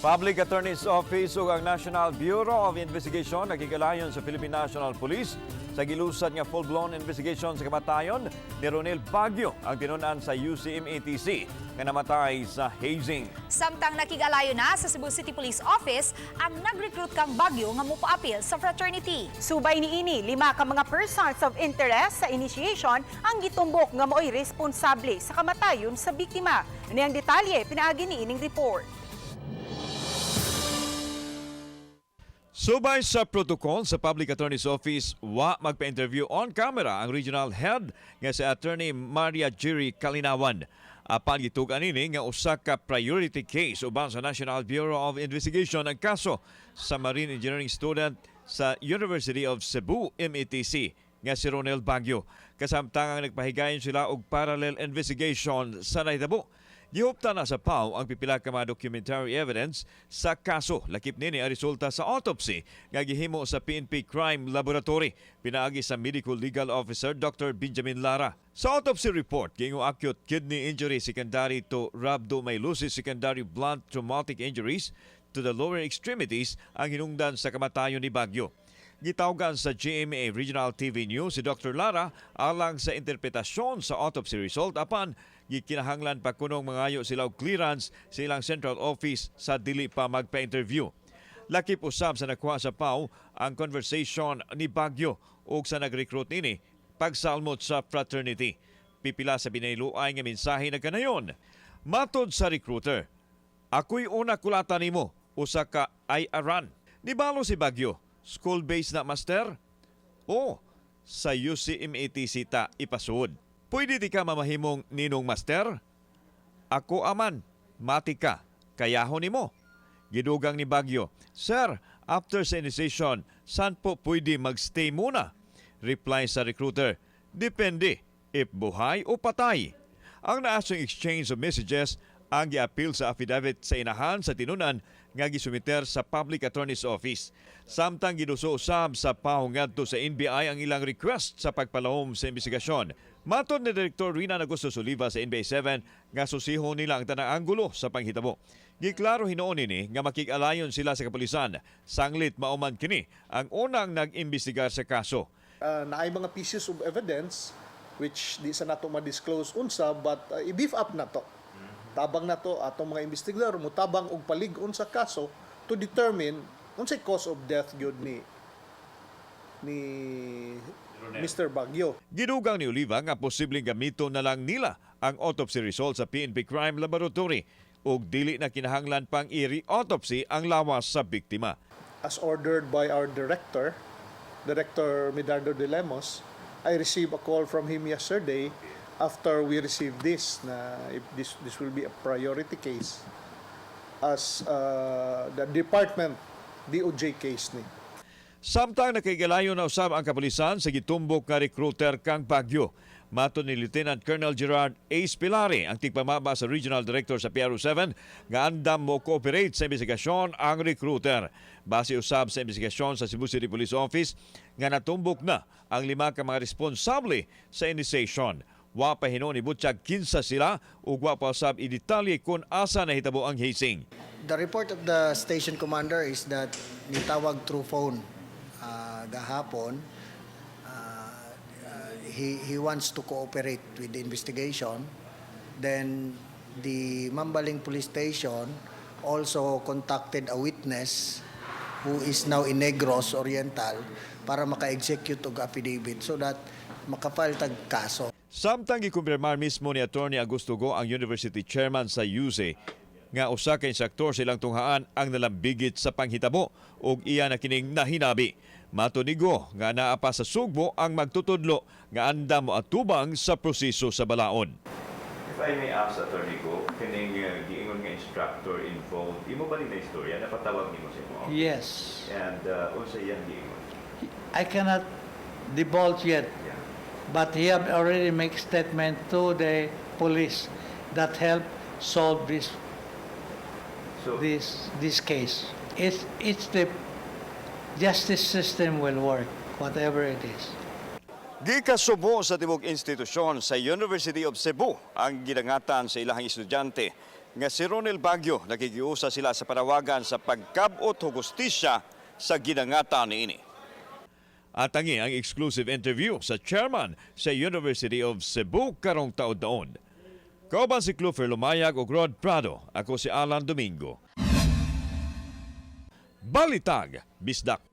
Public Attorney's Office ug ang National Bureau of Investigation nakig-alayon sa Philippine National Police sa gilusad nga full-blown investigation sa kamatayon ni Ronel Baguio, ang tinunan sa UCMATC nga namatay sa hazing. Samtang nakig-alayo na sa Cebu City Police Office ang nag-recruit kang Baguio nga mopaapil sa fraternity. Subay niini, lima ka mga persons of interest sa initiation ang gitumbok nga maoy responsable sa kamatayon sa biktima. Ani ang detalye pinaagi niining report. Subay sa protocol sa Public Attorney's Office, wa magpa-interview on camera ang regional head nga si Attorney Maria Jerry Kalinawan. Apan gitug-an ini nga usa ka priority case uban sa National Bureau of Investigation ang kaso sa marine engineering student sa University of Cebu METC nga si Ronel Baguio. Kasamtang ang nagpahigayon sila og parallel investigation sa nahitabo. Gihupta na sa PAO ang pipila ka mga documentary evidence sa kaso. Lakip nini ang resulta sa autopsy nga gihimo sa PNP Crime Laboratory pinaagi sa Medical Legal Officer Dr. Benjamin Lara. Sa autopsy report, giingon acute kidney injury secondary to rhabdomyolysis secondary blunt traumatic injuries to the lower extremities ang hinungdan sa kamatayon ni Baguio. Gitawgan sa GMA Regional TV News si Dr. Lara alang sa interpretasyon sa autopsy result, apan gikinahanglan pa kunong mangayo sila og clearance sa ilang central office sa dili pa magpa-interview. Lakip usab sa nakuha sa PAO ang conversation ni Baguio ug sa nag-recruit nini pagsalmot sa fraternity. Pipila sa binayluay nga mensahe nagkanayon. Matod sa recruiter, "Ako'y una kulata nimo, usa ka ay aran." Nibalo si Baguio, "School-based na, master?" "O, sa UCMATC ta ipasuod." "Pwede di ka mamahimong ninong, master?" "Ako aman, mati ka, kayahon nimo." Gidugang ni Baguio, "Sir, after sa initiation, saan po pwede magstay muna?" Reply sa recruiter, "Depende if buhay o patay." Ang naasong exchange of messages ang giapil sa affidavit sa inahan sa tinunan nga gisumiter sa Public Attorney's Office. Samtang giduso usab sa PAO ngadto sa NBI ang ilang request sa pagpalahom sa investigasyon. Matod ni Direktor Rina Augusto Soliva sa NBI 7 nga susiho nila ang tanang anggulo sa panghitabo. Giklaro hinuon nini nga makig-alayon sila sa kapulisan sanglit mauman kini ang unang nag-imbestigar sa kaso. Naay mga pieces of evidence which di sa nato ma-disclose unsa, but i-beef up na to. Tabang na to atong mga investigador, mutabang og palig-on sa kaso to determine unsay cause of death gyud ni Mr. Baguio. Gidugang ni Oliva nga posibleng gamiton na lang nila ang autopsy results sa PNP Crime Laboratory ug dili na kinahanglan pang i-re-autopsy ang lawas sa biktima. As ordered by our director, Director Medardo de Lemos, I received a call from him yesterday after we received this na if this will be a priority case as the department DOJ case ni. Samtang nakig-alayon na usab ang kapulisan sa gitumbok nga recruiter kang Baguio. Matod ni Lieutenant Colonel Gerard Ace Pilari, ang tigpamaba sa Regional Director sa PRO7, nga andam mo cooperate sa investigasyon ang recruiter. Base usab sa investigasyon sa Cebu City Police Office nga natumbok na ang lima ka mga responsable sa initiation. Wa pa hinuon ibutyag kinsa sila ug wa pa usab i-detalye kung asa nahitabo ang hazing. The report of the station commander is that nitawag through phone gahapon. He wants to cooperate with the investigation. Then the Mambaling Police Station also contacted a witness who is now in Negros Oriental para maka-execute og affidavit so that makafile tag kaso. Samtang gikumpirmar mismo ni Attorney Augusto Go, ang university chairman sa UC, nga usa ka instruktor sa ilang tunghaan ang nalambigit sa panghitabo ug iya na kining nahinabi. Matod ni Go nga naa pa sa Sugbo ang magtutudlo nga andam mo atubang sa proseso sa balaod. If I may ask, Attorney Go, kining giingon nga instructor involved, imo ba ni na istorya? Napatawag nimo sa imo office? Yes. And unsa iyang giingon? I cannot divulge yet, but he have already make statement to the police that help solve this So, this case. It's the justice system will work, whatever it is. Gikasubo sa tibok institusyon sa University of Cebu ang gidangatan sa ilahang estudyante. nga si Ronel Baguio. Nakikiusa sila sa panawagan sa pagkabot o hustisya sa gidangatan niini. At tangi ang exclusive interview sa chairman sa University of Cebu karong taon-taon. Kauban si Clufer Lumayag ug Rod Prado. Ako si Alan Domingo. Balitag, Bisdak.